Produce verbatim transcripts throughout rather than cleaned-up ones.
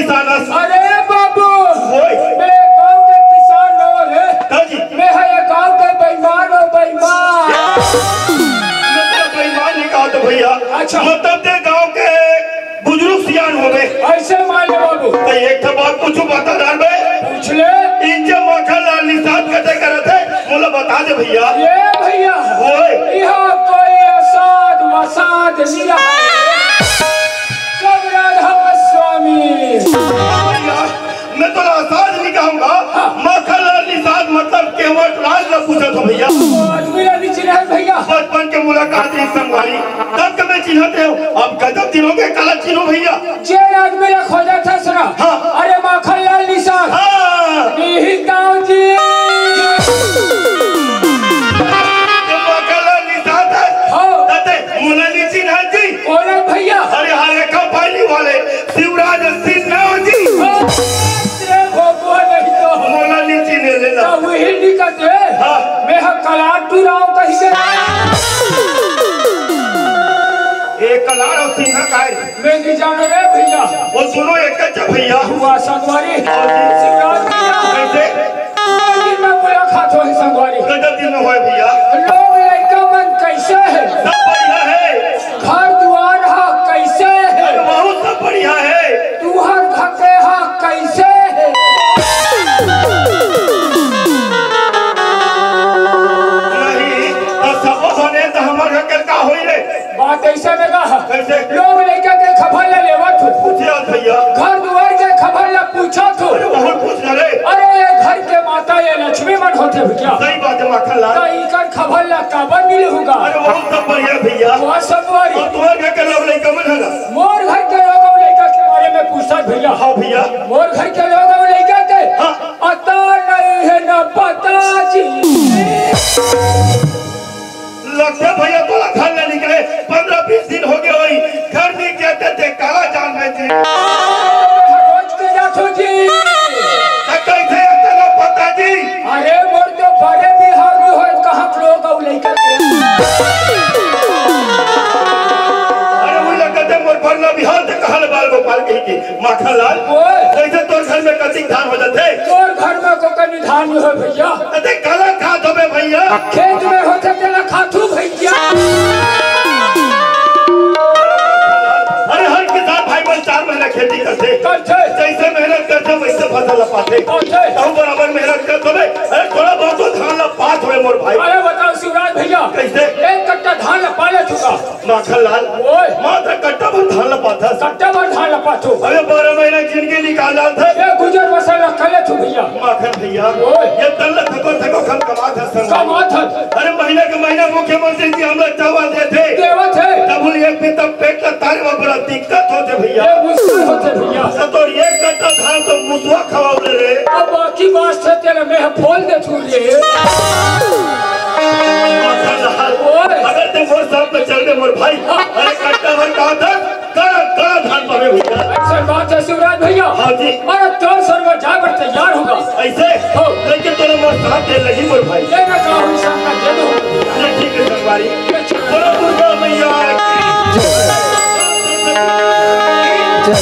सानस। अरे बाबू, ओए। मैं गांव के किसान हो रे। का जी? मैं है ये गांव के बेईमान हो, बेईमान। मतलब बेईमान नहीं कहा तो भैया। अच्छा। मतलब ते गांव के बुजुर्ग सियान होवे। ऐसे मान ले बाबू। तो एक ठो बात पूछू, बता डाल बे। पूछ ले। इंजे माखन लाल निषाद कते करत हे, मोला बता दे भैया। ये भैया। ओए। यहाँ कोई असाध वसाध नहीं रहा। सब राधा स्वामी। भैया, मैं तो असाध नहीं कहूंगा। हाँ। माखन लाल निषाद मतलब केवट राज ला पूछत हों भैया। वो आदमी ला नहीं चिन्हत भैया। बचपन के मुलाकात रहिस संगवारी, तब के मैं चिन्हत हों। अब गजब दिन हो गए, काला चिन्हों भैया। जेन आदमी ला खोजत हस ना। हाँ। अरे माखन लाल निषाद। हाँ। इही गाँव जी। ये माखन लाल निषाद हे। हाँ। तते मोला नहीं चिन्हत जी। कौन हे भैया? अरे हाँ, रेखा पाली वाले शिवराज सिन्हा जी। हाँ। रे भगवान, नहीं तो। मोला नहीं चिन्हे ले ला। तो वही निकलते। हाँ। मैं हा कलाटू राव कही के। ए कलार और सिन्हा काय? मैं नहीं जानो रे भैया। वो सुनो एक कच्चा भैया। हुआ संगवारी। हाँ जी। शिवराज भैया। कैसे? मैं दिन में मुलाकात होही संगवारी। गजब दिन में होए भैया। लोग लइका मन कैसे हे? सब बढ़िया हे। घर दुआर हा कैसे हे? अरे बहुत सब बढ़िया हे। तुहर घर के हा कैसे हे? नहीं, तो सब होने तो हमर घर के का होई रे? बात ऐसे में कहा। कैसे? लोग लइका के खबर ला लेवत हो। पूछे आज भैया। घर दुआर के खबर ला पूछत हो। अरे बहुत पूछ ले रे। अरे ये घर के माता ये लक्ष्मी मन होथे भैया। सही बात हे माखन लाल। तो इकर खबर ला काबर नहीं लेहूँगा? अरे बहुत सब बढ़िया भैया। बहुत सब बारी। और तुम्हारे घर के लोग लइका मन है ना? मोर घर के लोग अउ लइका के बारे में पूछत भैया। हाँ भैया। मोर घर के लोग अउ लइका के हाँ। अता नहीं है ना पता जी। लगथे भैया तोला घर ले निकले पंद्रह बीस दिन हो गए होई, घर नहीं जाते थे काला जान में जी। रोज के जाथो जी। त कैसे अतना पता जी? अरे मोर तो बड़े बिहाव नहीं होए, कहाँ के लोग अउ लइका के। अरे वो लगते मोर भरना बिहाव ते कहाँ ले बाल गोपाल कही के। माखन लाल, ओए। कैसे तोर घर में कतिक धान हो जाथे? तोर घर में को कनी धान नहीं हो भैया। अरे काला खात होबे भैया। खेत में होथे तेला खाथू भैया। अरे हर किसान भाई बन चार महीना खेती करथे। करथे। जैसे मेहनत करथे वैसे फसल पाथे। करथे। तहूँ बराबर मेहनत करत होबे। अरे थोड़ा बहुत तो धान ला पात होबे मोर भाई। अरे बताओ शिवराज भैया। कैसे? एक कट्टा धान ला पा लेथू का? माखन लाल, ओए। मात्र कट्टा भर धान ला पाथस। कट्टा भर धान ला पाथो। अबे बारह महीना जिंदगी निकाल डालथस। ये गुजर बसर ला कर लेथू भैया। माखन भैया, ओए। ये तन ला थको थको हम कमात हस संग। कमात हस। अरे महीना के महीना मुख्यमंत्री जी हमला चावल देथे। देवत हे। तब एक बित्ता पेट ला तारे में बड़ा दिक्कत होथे भैया। ये मुश्किल होथे भैया। तो एक कट्टा धान तो मुसवा खवाओ रे। अब बाकी बात से तेरे में फोल दे छू रे। ओए। अगर ते मोर साथ में चल दे मोर भाई, अरे कट्टा भर कहा था, कड़ा, कड़ा धान पावे भैया। ऐसा बात है शिवराज भैया। हाँ जी। अरे तोर सर में जाकर तैयार होगा। ऐसे? हो। लेकिन तोला मोर साथ दे नहीं मोर भाई। ये ना कहा हम साथ का दे दो। अरे ठीक है संगवारी। ये चलो। बोलो दुर्गा मैया की। जय। जय।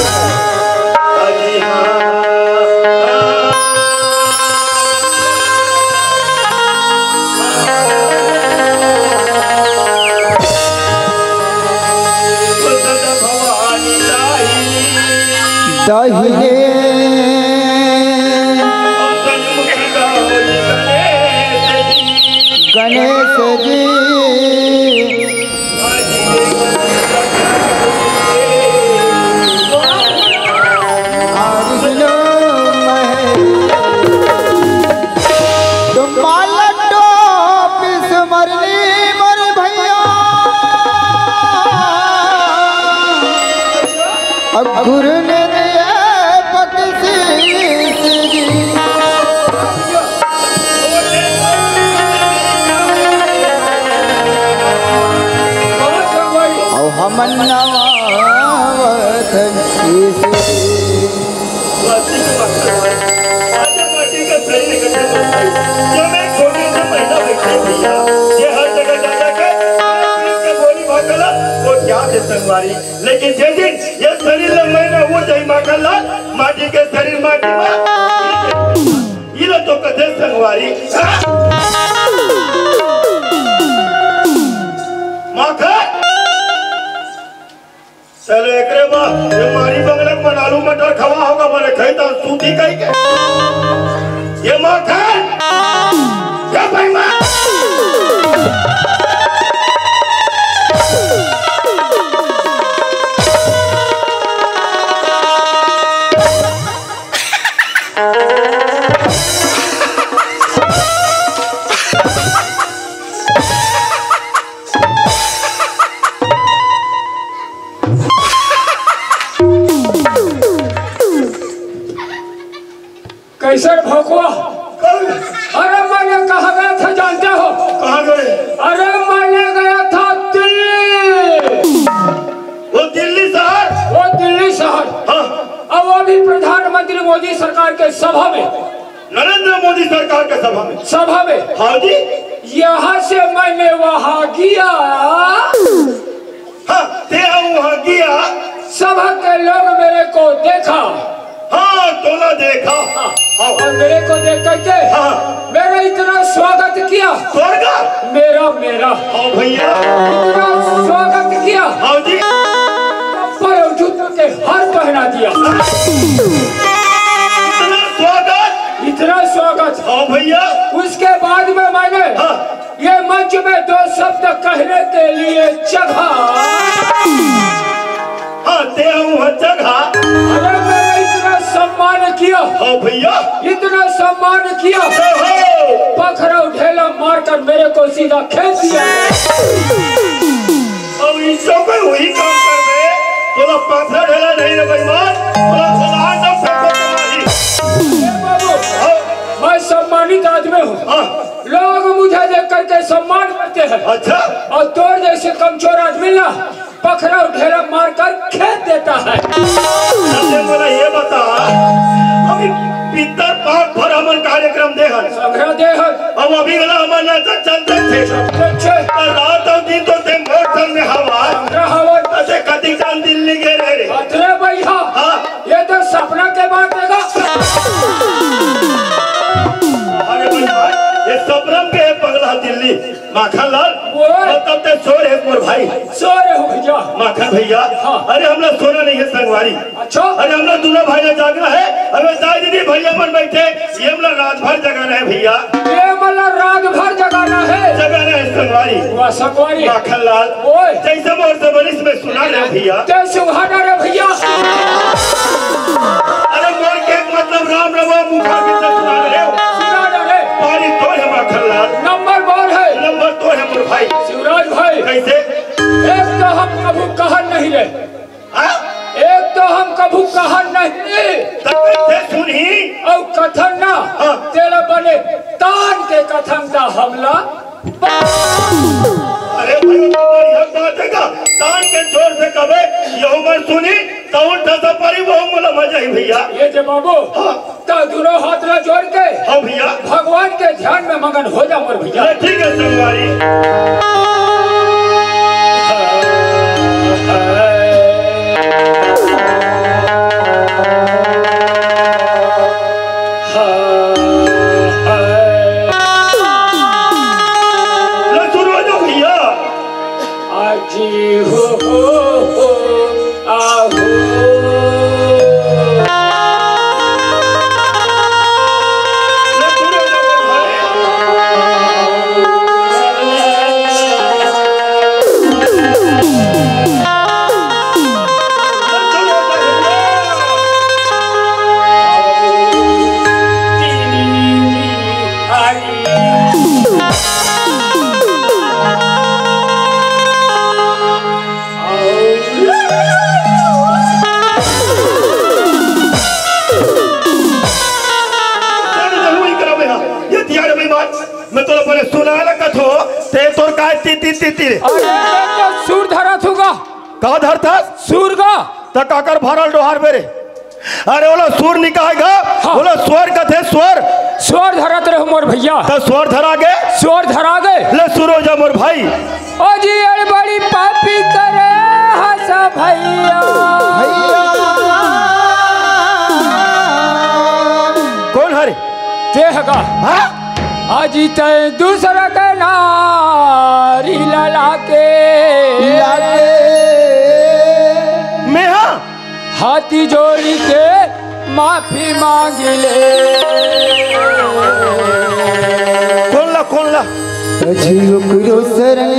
अरे हाँ। दाहिने गणेश जी। तुम्हारा टोपी से मरली मर भैया। अब गुरु ने दिए पति शीश जी। अब हम नवावत शीश जी। संगवारी, लेकिन ये दिन, ये शरीर ल मैं न हो जाई माखन लाल, माटी के शरीर माटी मा। इला तो कथे संगवारी। माखन। चलो एकरे बा, ये मारी बंगले के मन आलू मटर खवा होगा, बोले खाई तो सूती कही के। ये माखन, ये भाई माँ। कैसे भोकवा? कौन? अरे, मैं कहाँ गया था जानते हो? कहाँ गए? अरे, मैं गया था दिल्ली। वो दिल्ली शहर? वो दिल्ली शहर। हाँ। और वो भी प्रधानमंत्री मोदी सरकार के सभा में। नरेंद्र मोदी सरकार के सभा में। सभा में। हाँ जी। यहाँ से मैंने वहाँ गया। हाँ, ते वहाँ गया। सभा के लोग मेरे को देखा। हाँ, तोला देखा। हाँ। और मेरे को देख करके हाँ। मेरा इतना स्वागत किया। स्वर्ग। मेरा, मेरा। हाँ भैया। इतना स्वागत किया। हाँ जी। पर जूते के हार पहना दिया। इतना स्वागत। इतना स्वागत। हाँ भैया। उसके बाद में मैंने हाँ। ये मंच में दो शब्द कहने के लिए जगह। हाँ, ते हूँ जगह। अरे, मेरा इतना सम्मान किया। हाँ भैया। इतना सम्मान किया। जय हो। पखरा ढेला मारकर मेरे को सीधा खेत दिया। अब इसको कोई वही काम कर दे, तो ना पखरा ढेला नहीं रे बेईमान, तो ना भगवान सब सबको तुम्हारी। ए बाबू, हाँ। मैं सम्मानित आदमी हूँ। हाँ। लोग मुझे देख करके सम्मान करते हैं। अच्छा। और तोर जैसे कमजोर आदमी ना पखरा ढेला मारकर खेत देता है। अच्छा, बोला ये बता, अभी पितर पाक भर हमन कार्यक्रम दे हन। संग्रह दे हन। अब अभी वाला हमन नाटक चलते थे। चलते थे। तो रात और दिन तो ते मोर संग में हवा। संग्रह हवा। असे कति काल दिल्ली गए रहे रे। अतरे भैया। हाँ। ये तो सपना के बात है। अरे भैया, ये सपना के पगला दिल्ली। माखन लाल, ओए। मतलब ते सोर है मोर भाई। सोर है भैया। माखन भैया, हाँ। अरे हमला सोना नहीं है संगवारी। अच्छा। अरे हमला दोनों भाई ला जागना है। अरे दाई दीदी भैया मन बैठे, ये हमला रात भर जगाना है भैया। ये हमला रात भर जगाना है। जगाना है संगवारी। वाह संगवारी। माखन लाल, ओए। जैसे मोर से बनिस में सुना रहे भैया। ते सुहाना रे भैया। अरे मोर के मतलब राम रवा मुखा के सुना रहे हो। सुना रहे। पारी तोर है माखन लाल। नंबर वन है। नंबर तोर है मोर भाई। शिवराज भाई। कैसे? एक तो हम कभू कहन नहीं रहे। हाँ? एक तो हम कभू कहन नहीं। तब कैसे सुनही? और कथन ना। हाँ। तेरा बने तान के कथन का हमला। अरे भाई, तो बढ़िया बात है का? तान के जोर से कबे, यहू मन सुनी, तो उल्टा सा परी, वो मोला मजा ही भैया। ये जे बाबू, हाँ। तो दोनों हाथ ला जोड़ के हाँ भैया। भगवान के ध्यान में मगन हो जा मोर भैया। अरे ठीक है संगवारी। ले शुरू हो जाओ भैया। आजी हो, हो, हो, आहो। ये दिया रे भाई बात, मैं तोला पहले सुनाए ला कथो, ते तोर काय ती, ती, ती, ती रे। अरे, मैं तो सुर धरा थूगा। का धरथस? सुर का। त काकर भरल डोहार बे रे? अरे, ओला सुर निकाय गा, हाँ। ओला स्वर कथे, स्वर। स्वर धरत रहो मोर भैया। त स्वर धरा गे? स्वर धरा गे। ले सुर हो जा मोर भाई। ओ जी, अरे बड़ी पापी करे। हस भैया। भैया। कौन हरे? तेहगा। हाँ? अजी तय दूसरा के नारी लला के। लागे। मैं हाँ। हाथी जोड़ी के माफी मांगी ले। कौन ला, कौन ला? अजी ओकरो शरण।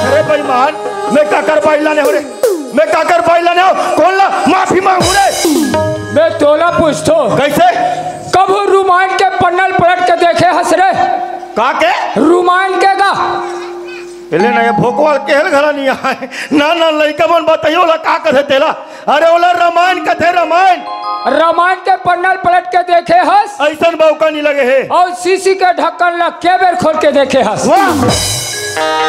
अरे बेईमान, मैं काकर बाई लाने हो रे? मैं काकर बाई लाने हो? कौन ला माफी मांगू रे? मैं तोला पूछतो। कैसे? कभू रुमायन के पन्नल पलट के देखे हस रे? का के? रुमायन के गा। एले ना, ये भोकवाल केहल घला नहीं आए। ना, ना, लइका मन बताइयो ला का कथे तेला। अरे ओला रामायण कथे, रामायण। रामायण के पन्नल पलट के देखे हस? ऐसन मौका नहीं लगे हे। और शीशी के ढक्कन ला के बेर खोल के देखे हस? वाह।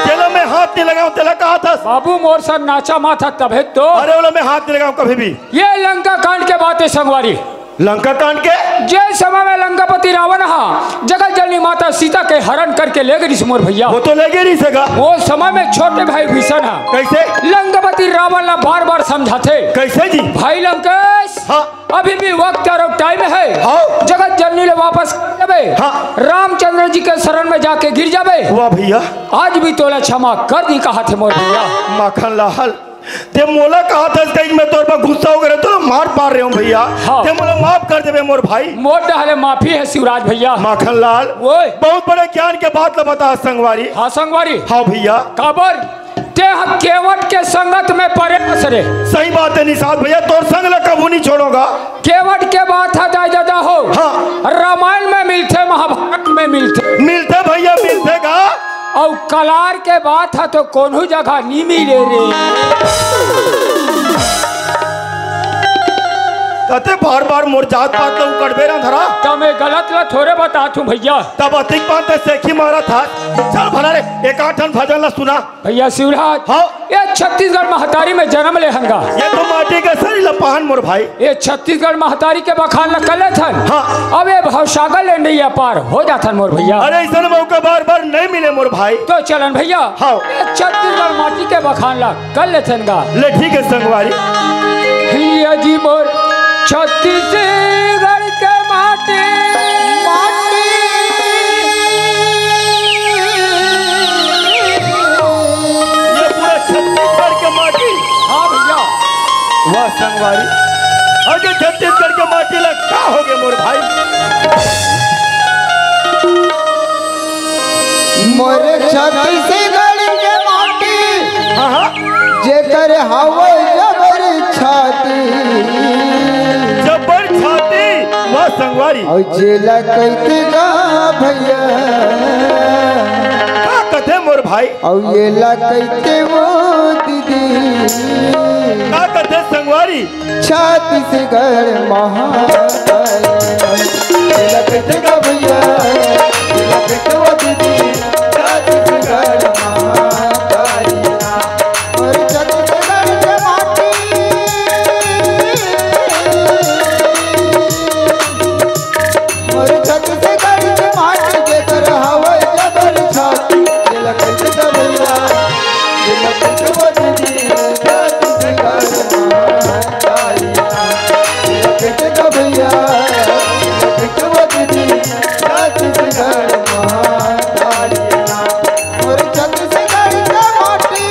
तेला मैं हाथ नहीं लगाऊं, तेला कहा था। बाबू मोर सर नाचा माथा तभे तो। अरे ओला मैं हाथ नहीं लगाऊं कभी भी। ये लंका कांड के बात है संगवारी। लंका कांड के? जे समय में लंकापति रावण हा जगत जननी माता सीता के हरण करके ले गई मोर भैया। वो तो ले गई रही सगा। वो समय में छोटे भाई भीषण हा। कैसे? लंकापति रावण ला बार बार समझाथे। कैसे जी? भाई लंकेश, हाँ। अभी भी वक्त और टाइम है। हाँ। जगत जननी ले वापस आ जाबे। हाँ। रामचंद्र जी के शरण में जाके गिर जाबे। वाह भैया। आज भी तोला क्षमा कर दी कहा थे मोर भैया। माखन लाल, ते मोला कहा था कहीं मैं तोर पर गुस्सा हो गया तो मार पार रहे हूँ भैया। हाँ। ते मोला माफ कर देबे मोर भाई। मोर डहले माफी है शिवराज भैया। माखन लाल, ओए। बहुत बड़े ज्ञान के बात ला बता संगवारी। हाँ संगवारी। हाँ भैया। काबर? ते ह केवट के संगत में परे हस रे। सही बात है निषाद भैया, तोर संग ला कभू नहीं छोड़ोगा। केवट के बात ह दाई ददा हो। हाँ। रामायण में मिलथे, महाभारत में मिलथे। मिलथे भैया, मिलथे का? अउ कलार के बात ह तो कोनो जगह नी मिले रे। कते बार बार मोर जात पात तो उकड़बे ना धरा। त मैं गलत ला थोरे बतात हूँ भैया। तब अतिक पान ते सेखी मारा था। चल भला रे, एक आठ ठन भजन ला सुना। भैया शिवराज, हाँ। ये छत्तीसगढ़ महतारी में जन्म ले हन गा। ये तो माटी के सरी लपहन मोर भाई। ये छत्तीसगढ़ महतारी के बखान ल कर लेथन। हाँ। अब ये भवसागर ले नैया पार हो जाथन मोर भैया। अरे ऐसन मौका बार बार नहीं मिले मोर भाई। तो चलन भैया, हाँ। ये छत्तीसगढ़ माटी के बखान ल कर लेथन गा। ले ठीक है संगवारी। ये जी मोर छत्तीसगढ़ के माटी। माटी। ये पूरा छत्तीसगढ़ के माटी। हाँ भैया। वाह संगवारी, अरे छत्तीसगढ़ के माटी ला का हो गए मोर भाई? मोर छत्तीसगढ़ के माटी। हाँ, हाँ। जेकर हवय जबर छाती। जबर छाती, वाह संगवारी। अउ जेला कहिथे गा भैया। का कथे मोर भाई? अउ येला कहिथे वो दीदी। का कथे संगवारी? छत्तीसगढ़ महाकाली। येला कहिथे गा भैया, येला कहिथे वो दीदी। छत्तीसगढ़ महाकाली। अरे छत्तीसगढ़ के माटी। मोर छत्तीसगढ़ के माटी जेकर हवय जबर छाती, जेला कहिथे भैया, जेला कहिथे वो दीदी, छत्तीसगढ़ महाकाली। जेला कहिथे भैया, जेला कहिथे वो दीदी, छत्तीसगढ़ महाकाली। मोर छत्तीसगढ़ के माटी।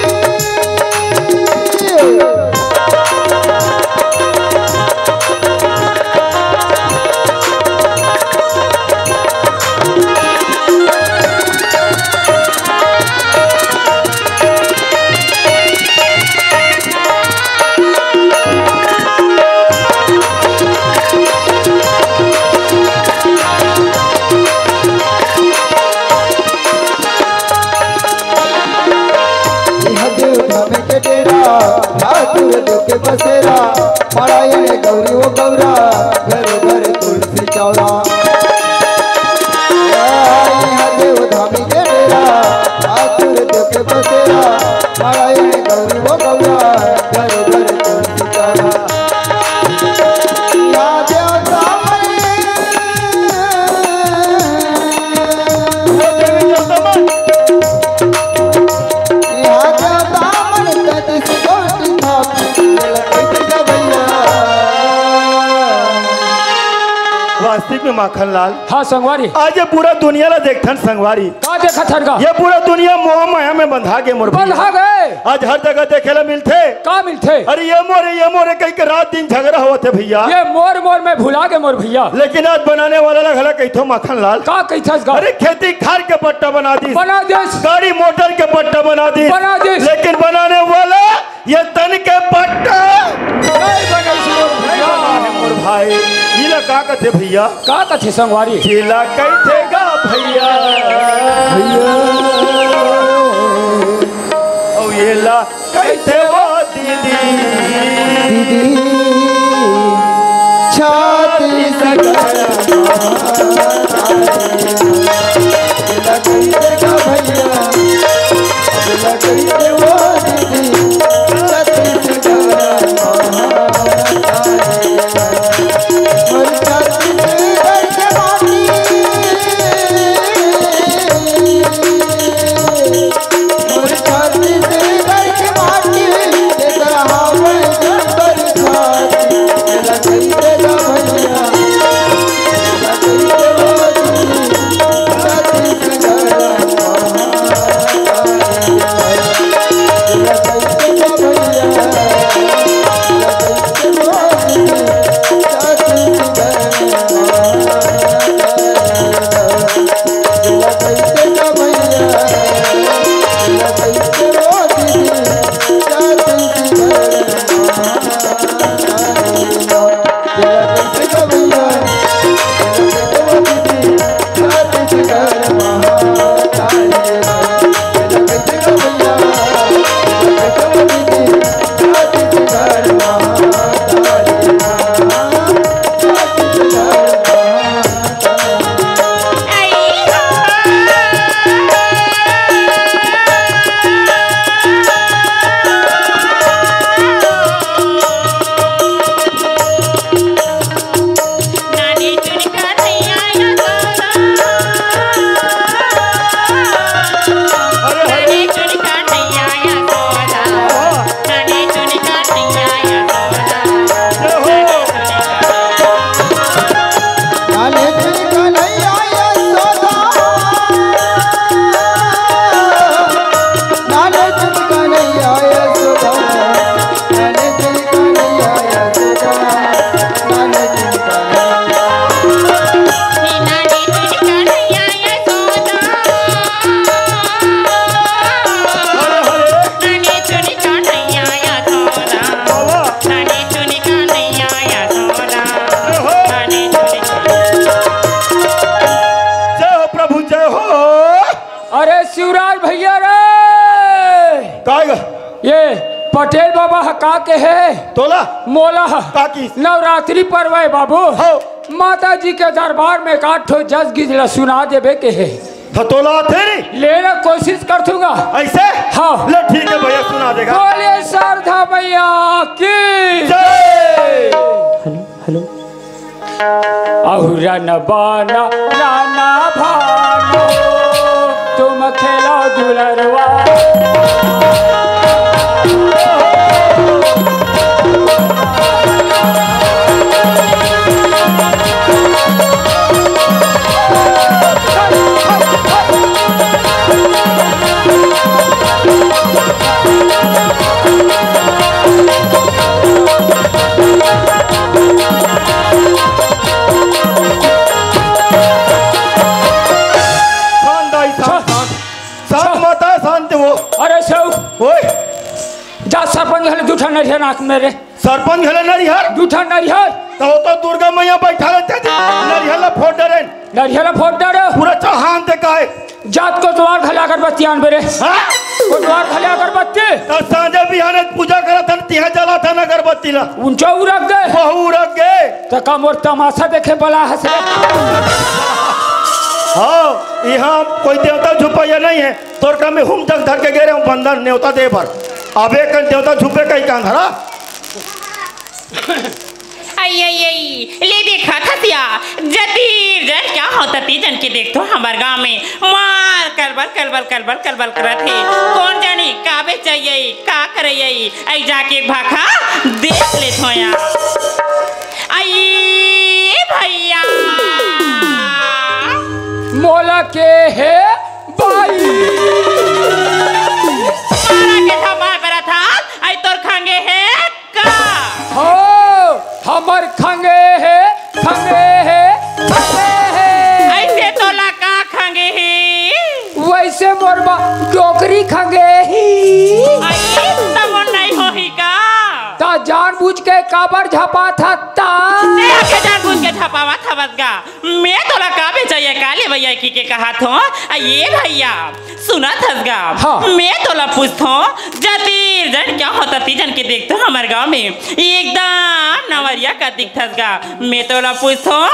इहाँ देव धाम के डेरा, ठाकुर देव के बसेरा, माड़ा ये गौरी वो गौरा, घर घर तुलसी चौरा। इहाँ देव धाम के डेरा, ठाकुर देव के बसेरा, माड़ा ये गौरी वो गौरा, घर घर तुलसी चौरा। या देव धाम। माखन लाल। हाँ संगवारी। आज ये पूरा दुनिया ला देखथन संगवारी। का देखत हन गा? ये पूरा दुनिया मोह माया में बंधा गे मोर भैया। बंधा गे। आज हर जगह देखे ला मिलथे। का मिलथे? अरे ये मोरे, ये मोरे कहि के रात दिन झगड़ा होवत हे भैया। ये मोर मोर में भुला गे मोर भैया। लेकिन आज बनाने वाला ला घला कहिथों माखन लाल। का कहिथस गा? अरे खेती खार के पट्टा बना दिस। बना दिस। गाड़ी मोटर के पट्टा बना दिस। बना दिस। लेकिन बनाने वाला ये तन के पट्टा नहीं बनइस मोर भैया। नहीं बना हे मोर भाई। इला का कथे भैया? का कथे संगवारी? जेला कहिथे गा भैया। भैया। अउ एला कहिथे वो दीदी। दीदी। छाती से जय हो प्रभु, जय हो। अरे शिवराज भैया रे, काय ग? ये पटेल बाबा ह का कहे? तोला? मोला ह। का किस? नवरात्रि पर्व हे बाबू। हव। माता जी के दरबार में एक आठ ठो जस गीत ला सुना देबे कहे। त तोला आथे रे? ले ना, कोशिश करथों गा। अइसे? हव। ले ठीक हे भैया, सुना दे गा। बोले शारदा मैया की जय। Hello, hello. अहो रन बन रन भानो, तुम खेलो दुलरवा। शांत आई, शांत, शांत। शांत माता, शांत हो। अरे सेव। ओए। जा सरपंच घले दू ठन नरिहर आंख में रे। सरपंच घले नरिहर? दू ठन नरिहर। त ओ तो दुर्गा मैया बइठा रहिथे, नरिहर ला फोड़ डरेन। नरिहर ला फोड़ डरे। पूरा चढ़ान दे का हे। जा त कोटवार घले अगरबत्ती आन बे रे। हाँ? कोटवार घले अगरबत्ती। त सांझे बिहाने पूजा करत हन, तिहां जलाथन अगरबत्ती ला। उंचा उरक गे। बहू उरक गे। त का मोर तमाशा देखे बला हस रे? हव, इहां कोई देवता झुपइया नइ हे। तोर का में हुम जग धर के गे रहेंव बंदन नेवता दे बर। अब एक कन देवता झुपे कहि कान धरा। अई, अई, अई, ले देखा थसिया, जती जन क्या हो तती जन के देख तो हमर गांव में मार कलबल, कलबल, कलबल, कलबल करत हे। कोन जानी का बेचइया, का करइया, अई जाके भाखा देख ले थोया। अई भैया। के हे बाई। मारा के झपाय बरत हस, अई तोर खंगे हे का? हो, हमर खंगे हे, खंगे हे, खंगे हे। अइसे तोला का खंगे हे? वइसे मोर बा डोकरी खंगे ही। अई, तब नइ होही का? त जानबूझ के काबर झपाथस त? ते आके जानबूझ के झपावत हवस गा। मैं तोला का बेचइया, का लेवइया कहिके कहत हों? अ, ये भइया, सुनत हस गा? हाँ। मैं तोला पूछथों, जतीर जन क्या होता ती जन के देखथों हमर गाँव में, एकदम नवरिया का दिखथस गा। मैं तोला पूछथों,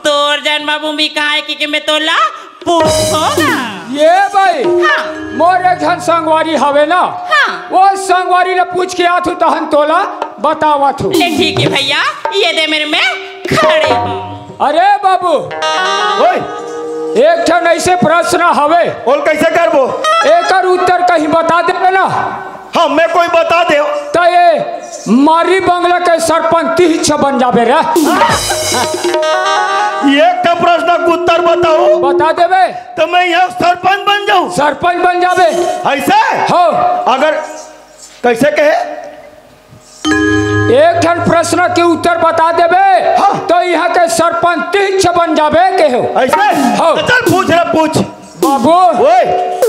तोर जन बाबू मी कहाँ हे कहिके मैं तोला पूछथों गा। ये बाई, हाँ। मोर एक झन संगवारी हवे ना, हाँ। वो संगवारी ले पूछ के आथों तहन तोला बतावत हों। ले ठीक हे भइया, ये दे मेर में खड़े हों। अरे बाबू, ओए, एक ठन अइसे प्रश्न हवे। बोल, कइसे करबो? एकर उत्तर कहीं बता देबे ना। हाँ, मैं कोई बता देवं। त ये मारी बंगला के सरपंच तिहिच बन जाबे रे। एक ठन प्रश्न के उत्तर बताहूँ। बता देबे। त मैं इहाँ सरपंच बन जाहूँ। सरपंच बन जाबे। अइसे? हो। अगर कइसे कहे? एक ठन प्रश्न के उत्तर बता देबे, हाँ। त इहाँ के सरपंच तिहिच बन जाबे केहेंव। अइसे? हाँ। त चल पूछ रे, पूछ। बाबू, ओए।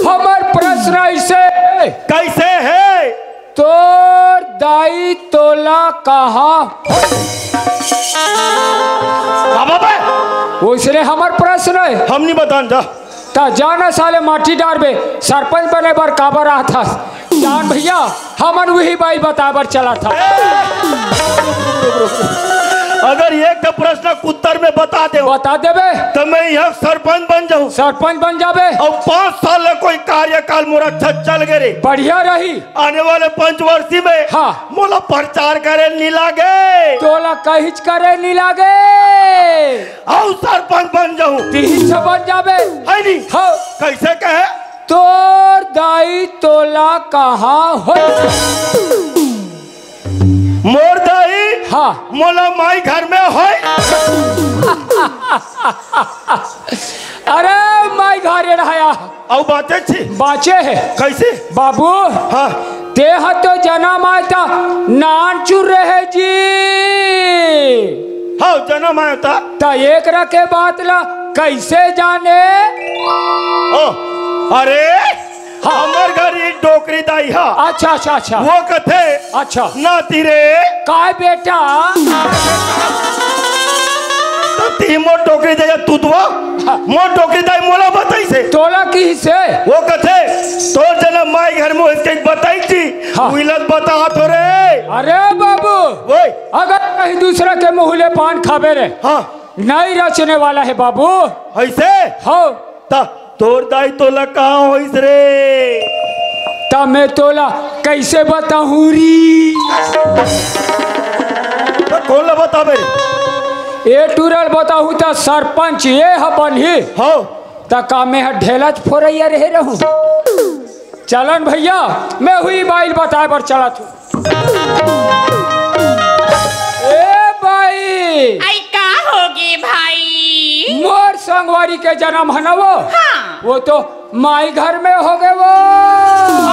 हमर प्रश्न अइसे हे। कइसे हे? तोर दाई तोला कहाँ होइस? बाबा बे। वइसने हमर प्रश्न हे। हम नइ बतान जा। त जा ना साले माटी डारबे, सरपंच बने बर काबर आथस? जान भइया, हमन उही बाई बताय बर चलत हन। अगर एक ठन प्रश्न के उत्तर में बता देवं, बता देबे। त मैं इहाँ सरपंच बन जाहूँ। सरपंच बन जाबे। अउ पाँच साल ले कोई कार्यकाल मोर अच्छा चल गे रे। बढ़िया रही। आने वाले पंचवर्षी में हाँ। मोला प्रचार करे नइ लागे। तोला कहींच करे नइ लागे। अउ सरपंच बन जाहूँ। तिहिच बन जाबे। हे नी? हाँ। कइसे कहे? तोर दाई तोला कहाँ होइस? मोर दाई हाँ। मोला माई घर में होइस। अरे माई घर एड़हाया। अउ बाँचे छी? बाँचे हे। कइसे? बाबू, हाँ। तेंह तो जनम आय त नानचुन रहे जी। हाँ, जनम आय त। त एकरा के बात ला कइसे जाने? ओ, अरे, हाँ। हमर घर ई डोकरी दाई हा। अच्छा, अच्छा, अच्छा। वो कथे, अच्छा। नाती रे। काय बेटा? त तिही मोर डोकरी दाई हा, तू तो। हाँ। मोर डोकरी दाई मोला बताइस हे। तोला किहिस हे? वो कथे, तोर जनम माई घर में होइस कहिके बताइस हे। हाँ। उही ला बताथों रे। अरे बाबू, ओए। अगर कहीं दूसरा के मुँह ले पान खाबे रे। हाँ। नइ रचने वाला हे बाबू। अइसे? हाँ। त तोर दाई तोला कहाँ होइस रे? त मैं तोला कइसे बताहूँ री? त कोन ला बताबे रे? ए टूरा ल बताहूँ त सरपंच ए ह बनही। हाँ। त का मैं ह ढेलाच फोरइया रहे रहूँ? चलन भइया, मैं उही बाई ल बताय बर चलत हूँ। ए बाई! अई का होगे भाई? मोर संगवारी के जनम हे ना वो? हाँ। वो तो माई घर में होगे वो।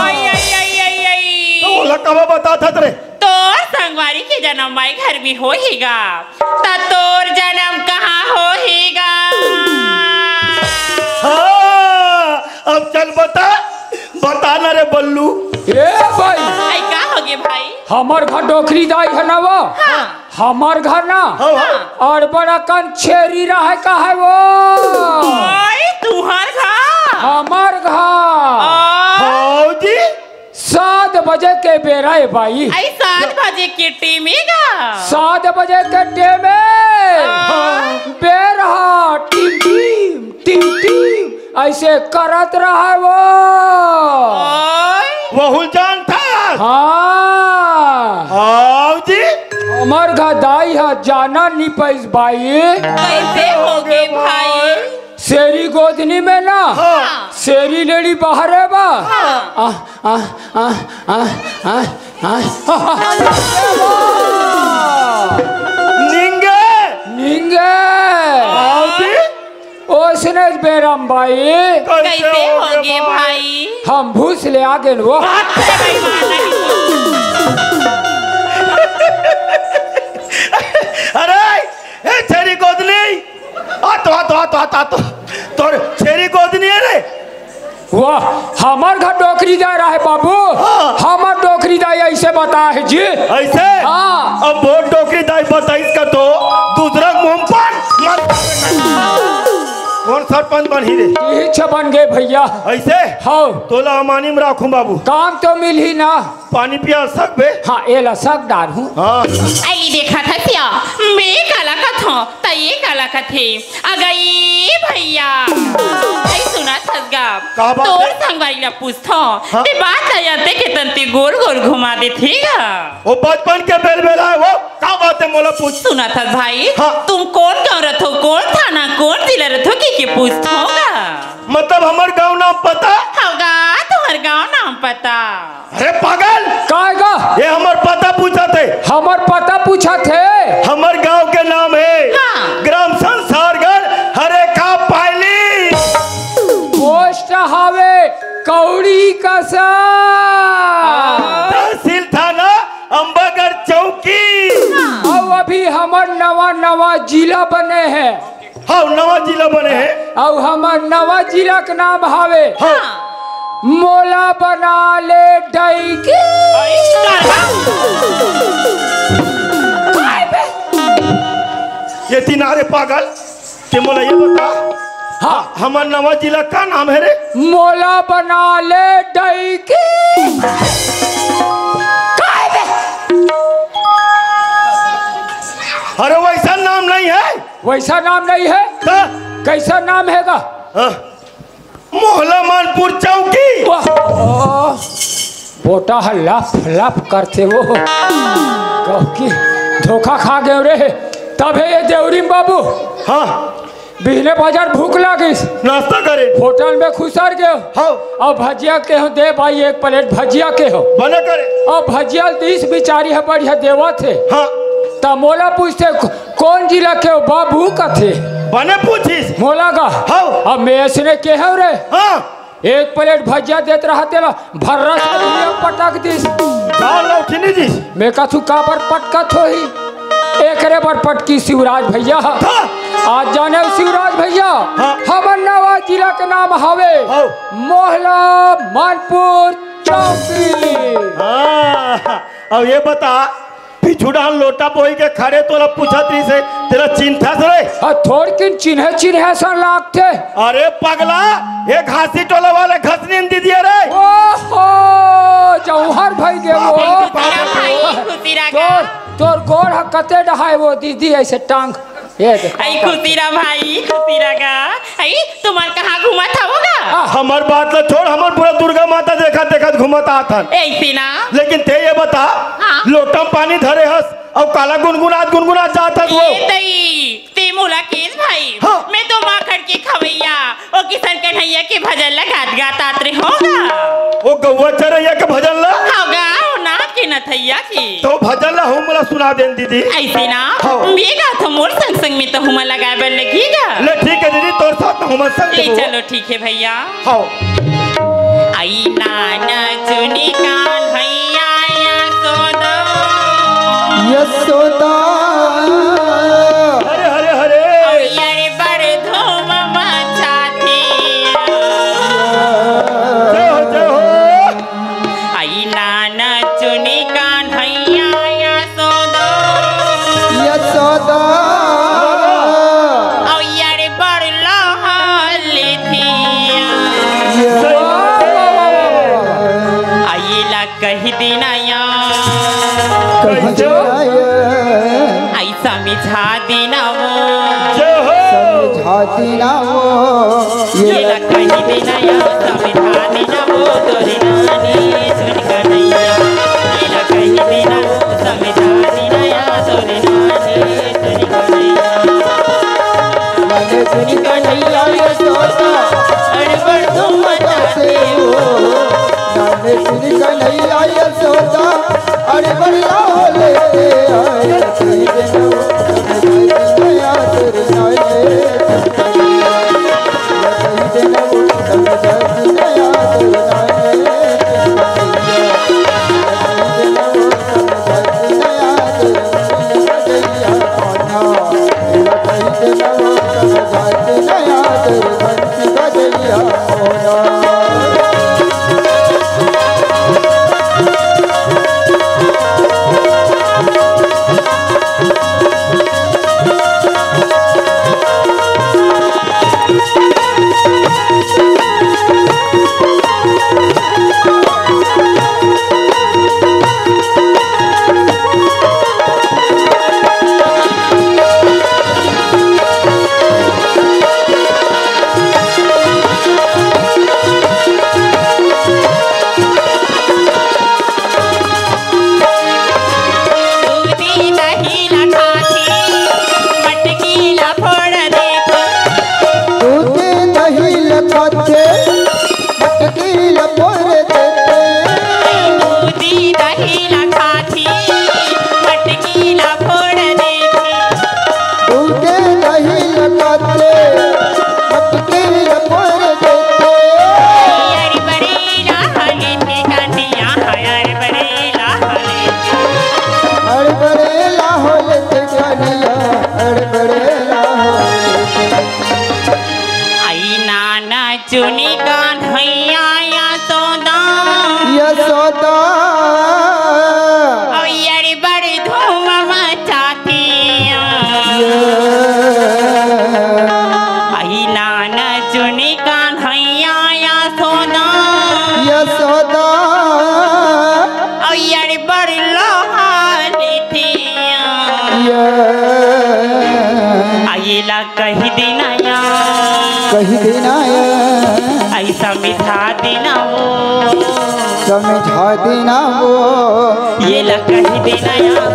अई, अई, अई, अई, अई। त ओला कब बताथस रे? तोर संगवारी के जनम माई घर में होही गा, त तोर जनम कहाँ होही गा? हाँ, अब चल बता, बता ना रे बल्लू। ए बाई। अई का होगे भाई? हमर घर डोकरी दाई हे ना वो? हाँ। हमर घर ना हाँ, हाँ। अड़बड़ अकन छेरी रहय कहय वो। ओए, तुँहर घर? हमर घर। ओए। भौजी। सात बजे के बेरा ए बाई। अई सात बजे के टेमे गा? सात बजे के टेमे। हाँ। बेरा टिम टिम टिम टिम अइसे करत रहय वो। ओए। वहू ल जानथस? हाँ। भौजी। हमर घर दाई ह जाना नइ पाइस बाई। कइसे होगे भाई? सेरी गोदनी में ना, हाँ। सेरी लेड़ी बाहरे बा। हाँ। आ, आ, आ, आ, आ, आ। निंगे। निंगे। भौजी। ओ सुनेश बेरम बाई। कइसे होगे भाई? हम भूस ले आ गेन वो। अरे, ए छेरी गोदनी, आ तो, आ तो, आ तो, आ तो, आ तो, तोर छेरी गोदनी हे रे। वाह, हमर घर डोकरी दाई रहे बाबू। हाँ। हमर डोकरी दाई अइसे बताए हे जी। अइसे? हाँ। अब वो डोकरी दाई बताइस का तो दूसरा मुंह पर मत। कोन सरपंच बनही रे? इही छ बन गे भइया। अइसे? हाँ। तोला अमानी में राखूं बाबू। काम तो मिलही ना। पानी पिया सकबे? हाँ, एला सक डारहूं। हाँ। अली देखत हस या, मैं काला कथंव, त ये काला कथे। अगई भइया, अई सुनत हस गा, का बात तोर हे? संगवारी ला पूछथंव, हाँ। ते बात ला जानथे के तंती गोल गोल घुमा देथे गा। वो बचपन के बेलबेला हे वो, का बात हे मोला पूछ। सुनत हस भाई, हाँ। तुम कोन गाँव रथो, कोन थाना, कोन जिला रथो, कहिके पूछथंव गा। मतलब हमर गाँव नाम पता? हव गा, तुम्हर गाँव नाम पता। अरे पागल! काय गा? ये हमर पता पूछत हे। हमर पता पूछत हे? हमर गांव के नाम हे हाँ। ग्राम संसारगढ़, हरेका पायली। पोस्ट हावे कौड़ी कसा। तहसील थाना अम्बागढ़ चौकी। अउ अभी हमर नवा नवा जिला बने हे। हाँ, नवा जिला बने हे। अउ हमर नवा जिला के नाम हावे हाँ। मोला बना ले डैकी। ये तीन आरे पागल, ते मोला ये बता, हाँ। हमर नवा जिला का नाम हे रे? मोला बना ले डैकी। अरे वैसा नाम नहीं है। वैसा नाम नहीं है? तो? कैसा नाम है गा? हाँ। मोहला मानपुर चौकी। वाह। बोटा ह लफ लफ करथे वो। कहूँ कि धोखा खा गेंव रे। तभे ये देवरी म बाबू। हाँ। बिहने बाजार भूख लागिस। नाश्ता करे। होटल में खुसर गेंव। हाँ। अउ भजिया केहेंव दे भाई एक प्लेट भजिया केहेंव। बने करे। अउ भजिया ल दीस बिचारी ह बढ़िया देवत हे। हाँ। त मोला पूछथे कोन जिला के हो बाबू कथे। बने पूछिस। मोला गा। हाँ। अब मैं अइसने केहेंव रे। हाँ। एक प्लेट भजिया देत रहा तेला भर्रस के भुइयां पटक दिस। का लौठी नहीं दिस? मैं कथंव काबर पटकत होही। एकरे बर पटकिस शिवराज भइया। हाँ। आज जानेव शिवराज भइया। हाँ। हमर नवा जिला के नाम हावे हाँ। मोहला मानपुर चौकी। हाँ। अब ये बता, पीछू डाहन लोटा बोही के खड़े तोला पूछत रहिस हे, तेला चिन्हथस रे? हाँ, थोड़किन चिन्हे चिन्हे असन लागथे। अरे पगला, ये घासी टोला वाले घसनीन दीदी हे रे। ओहो, जौहर भई गे वो। बाबा, बाबा, बाबा। खुशी रहा भाई, खुशी रहा। तोर, तोर गोड़ ह कते डहाय वो दीदी, अइसे टांग। ये देख। अई खुशी रहा भाई, खुशी रहा गा। अई तुमन कहाँ घूमत हवो गा? आ, हमर बात ला छोड़, हमन पूरा दुर्गा माता देखत देखत घूमत आत हन। अइसे ना। लेकिन ते ये बता, हाँ। लोटा म पानी धरे हस अउ काला गुनगुनात गुनगुनात जात हस वो? ए दई, ते मोला केस भाई, हाँ। मैं तो माखन के खवैया, ओ किशन कन्हैया के भजन ला गात गात आत रेहेंव गा। ओ गौवा चरैया के भजन ला? हव गा, ओ नाच के नथैया के। तो भजन ला हूँ मोला सुना देन दीदी। अइसे ना, हाँ। मैं गाथंव मोर संग संग में तो हूँ मोला गाय बर लगही गा। ले ठीक हे दीदी, तोर साथ में हूँ मोर संग ले देबो। चलो ठीक हे भइया। हाँ। आई नाना चुनी कान्हैया यशोदा। यशोदा। हरे हरे हरे। अउ यार बर धूम मचाथे। जय हो, जय हो। आई नाना चुनी कान्हैया यशोदा। यशोदा। अउ यार बर लहल थिया। यशोदा। आई ला कहि दिना या। कहि दिना या। आई समझा दिना वो। जय हो। समझा दिना वो। ये ये ला कहि दिना या, समझा दिना वो तोरे नानी सुन कन्हैया। ये ला कहि दिना वो, समझा दिना या तोरे नानी सुन कन्हैया। नानी सुन कन्हैया यशोदा, अड़बड़ तुम मचाते हो। नानी सुन कन्हैया यशोदा, अड़बड़ लाल रे आए, समझा दिना वो, समझा दिना या तोरे नानी। लोहारी थिया। ये। आ येला कहि देना या। कहि देना या। अइसा मिठा देना वो। समझा देना वो। येला कहि देना या।